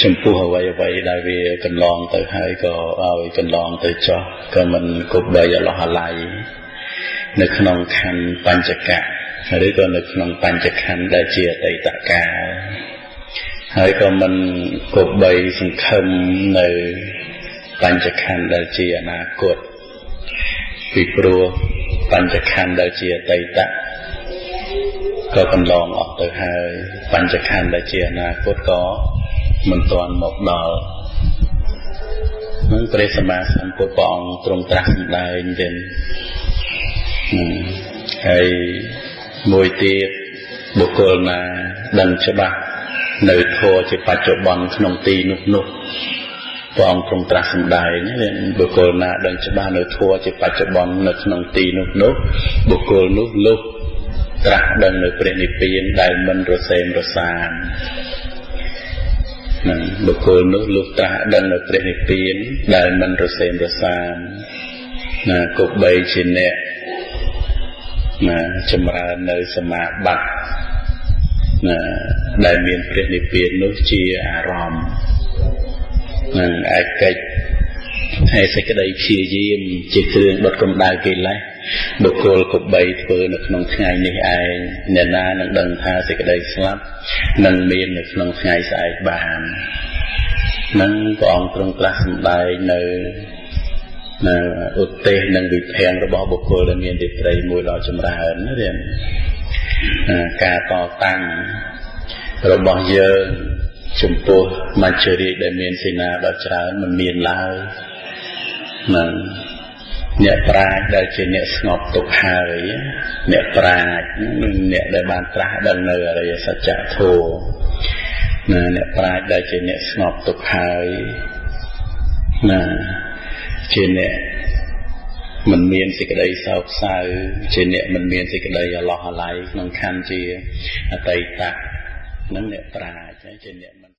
ចំពោះអ្វីអ្វីដែលវាកន្លងទៅហើយក៏ឲ្យកន្លងទៅចោះក៏មិនគប្បីអឡោះអាល័យនៅក្នុងខណ្ឌបញ្ចកៈឬក៏នៅក្នុងបញ្ចខណ្ឌដែលជាអតីតកាលហើយក៏មិនគប្បីសង្ឃឹមនៅបញ្ចខណ្ឌដែលជាអនាគតពីព្រោះបញ្ចខណ្ឌដែលជាអតីតក៏កន្លងអស់ទៅហើយបញ្ចខណ្ឌដែលជាអនាគតក៏មិនទាន់មកដល់នឹងព្រះសម្មាសម្ពុទ្ធព្រះអង្គទ្រង់ត្រាស់សម្ដែងទេហើយមួយទៀតបុគ្គលណាដឹងច្បាស់នៅធម៌ជាបច្ចុប្បន្នក្នុងទីនោះនោះព្រះអង្គទ្រង់ត្រាស់សម្ដែងបុគ្គលណាដឹងច្បាស់នៅធម៌ជាបច្ចុប្បន្ននៅក្នុងទីនោះនោះបុគ្គលនោះលុះត្រាស់ដឹងនៅព្រះនិព្វានដែលមិនរសេមរសាននឹងបុគ្គលនោះលុះត្រាស់ដឹងនៅព្រះនិព្វានដែលមិនរសេមរសានណាគប្បីជាអ្នកណាចម្រើននៅសមាបត្តិណាដែលមានព្រះនិព្វាននោះជាអារម្មណ៍នឹងឯកិច្ចហើយសេចក្តីព្យាយាមជាគ្រឿងដុតកម្ដៅកិលេសបុគ្គលគប្បីធ្វើនៅក្នុងថ្ងៃនេះឯងអ្នកណានឹងដឹងថាសេចក្តីស្លាប់នឹងមាននៅក្នុងថ្ងៃស្អែកបាននឹងព្រះអង្គទ្រង់ត្រាស់សម្ដែងនៅឧទ្ទេសនិងវិភាំងរបស់បុគ្គលដែលមានទេត្រីមួយដ៏ចម្រើនណារៀនការតតាំងរបស់យើងចំពោះមជ្ឈរាជដែលមានសេនាដ៏ច្រើនមិនមានឡើយនឹងអ្នកប្រាជ្ញដែលជាអ្នកស្ងប់ទុក្ខហើយអ្នកប្រាជ្ញនិងអ្នកដែលបានត្រាស់ដឹងនៅអរិយសច្ចធម៌ណាអ្នកប្រាជ្ញដែលជាអ្នកស្ងប់ទុក្ខហើយណាជាអ្នកមិនមានសេចក្តីសោកសៅជាអ្នកមិនមានសេចក្តីអឡោះអាល័យក្នុងខណ្ឌជាអតីតនឹងអ្នកប្រាជ្ញជាអ្នក